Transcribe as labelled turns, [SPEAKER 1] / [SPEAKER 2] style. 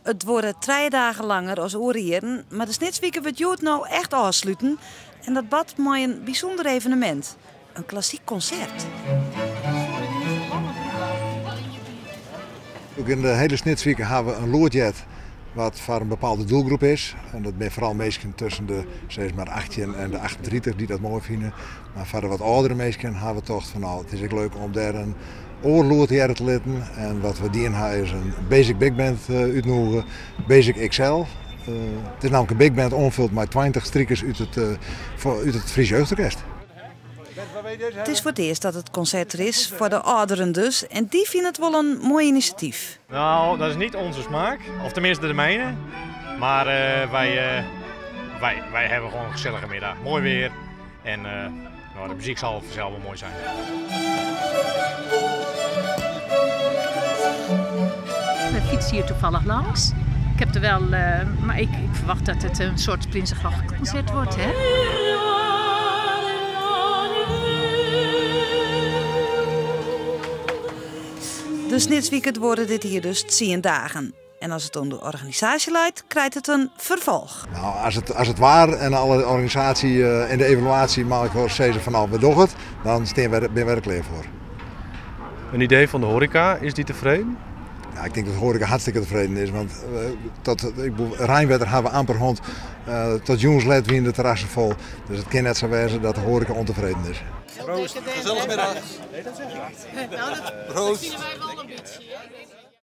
[SPEAKER 1] It duorre trije dagen langer as oare jierren, mar de Snitswike wurdt hjoed no echt ôfsluten. En dat bart mei in bysûnder evenemint, in klassyk konsert.
[SPEAKER 2] Ook yn de hiele Snitswike hawwe we in lûd heard wat foar in bepaalde doelgroep is. En dat binne foaral minsken tusken de sis mar 18 en de 38 dy't dat moai fine. Mar foar de wat âldere minsken hawwe we tocht fan no, it is ek leuk om dêr in oar lûd hearre te litten. En wat we dien ha is in Basic Big Band útnûge, Basic XL. It is nammentlik in big band oanfuld mei 20 strikers út it, út it Fries Jeugdorkest.
[SPEAKER 1] It is foar it earst dat it konsert der is, foar de âlderen dus. En dy fine it wol in moai inisjatyf.
[SPEAKER 3] Nou, dat is niet onze smaak, of tenminste de mijne. Maar wij, wij, wij hebben gewoon een gezellige middag. Mooi weer en nou, de muziek zal vanzelf wel mooi zijn.
[SPEAKER 4] We fietsen hier toevallig langs. Ik heb er wel, maar ik, ik verwacht dat het een soort Prinsengrachtconcert wordt, hè?
[SPEAKER 1] De Snitswike duorret dit jier dus tsien dagen. En as it oan de organisaasje leit, krijt it in ferfolch.
[SPEAKER 2] Nou, as it waar en alle organisaasje en de evaluaasje mei elkoar sizze fan no, we dogge it, dan stean wy, binne wy der klear foar.
[SPEAKER 5] In idee fan de hoareka, is dy tefreden?
[SPEAKER 2] Ja, ik tink dat de hoareka hartstikke tefreden is, want dat, ik bedoel, reinwetter hawwe we amper hân. Tot jûns let wiene de terrassen fol. Dus it kin net sa wêze dat de hoareka ûntefreden is.
[SPEAKER 6] Proost. Gezellige middag. Proost.